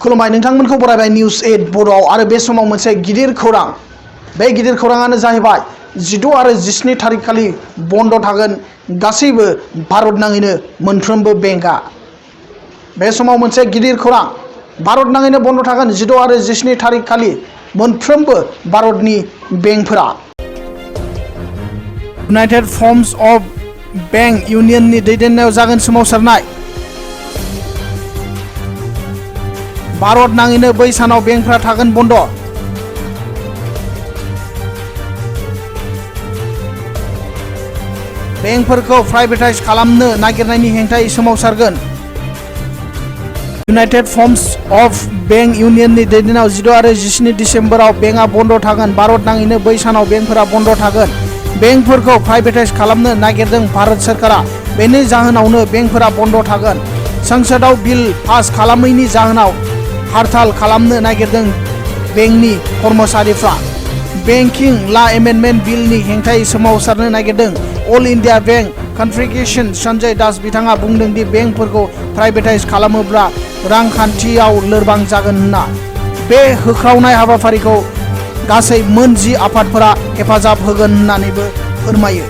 खुलुमबाय नोंथांमोनखौ बरायबाय निउज 8 बड'आव आरो बे समाव मोनसे गिदिर खौरां। बे गिदिर खौराङानो जाहैबाय 16 आरो 17 थारिख खालि बन्द थागोन गासैबो भारत नाङैनो मोनफ्रोमबो बेंकआ। बे समाव मोनसे गिदिर खौरां, भारत नाङैनो बन्द थागोन 16 आरो 17 थारिख खालि मोनफ्रोमबो भारतनि बेंकफोरा। इउनाइटेड फर्म्स अफ बैंक इउनियननि दैदेननायाव जागोन सोमावसारनाय। भारत नाङैनो बै सानाव बेंकफोरा थागोन बन्द। बेंकफोरखौ प्राइभेटाइज खालामनो नागिरनायनि हेंथायै सोमावसारगोन। इउनाइटेड फर्म्स अफ बैंक इउनियननि दैदेननायाव 16 आरो 17 दिसेम्बराव बेंकआ बन्द थागोन। भारत नाङैनो बै सानाव बेंकफोरा बन्द थागोन। बेंकफोरखौ प्राइभेटाइज खालामनो नागिरदों भारत सोरखारा। बेनि जाहोनावनो बेंकफोरा बन्द थागोन। संसदआव बिल पास खालामैनि जाहोनाव हरताल खालामनो नागिरदों बेंकनि कर्मचारिफ्रा। बेंकिं ला एमेन्डमेन्ट बिलनि हेंथायै सोमावसारनो नागिरदों all India bank confederation Sanjay Das बिथाङा बुंदों दि बेंकफोरखौ प्राइभेटाइज खालामोब्ला रांखान्थियाव लोरबां जागोन होनना। बे होख्रावनाय हाबाफारिखौ गासै मोन 10 आफादफोरा हेफाजाब होगोन होननानैबो फोरमायो।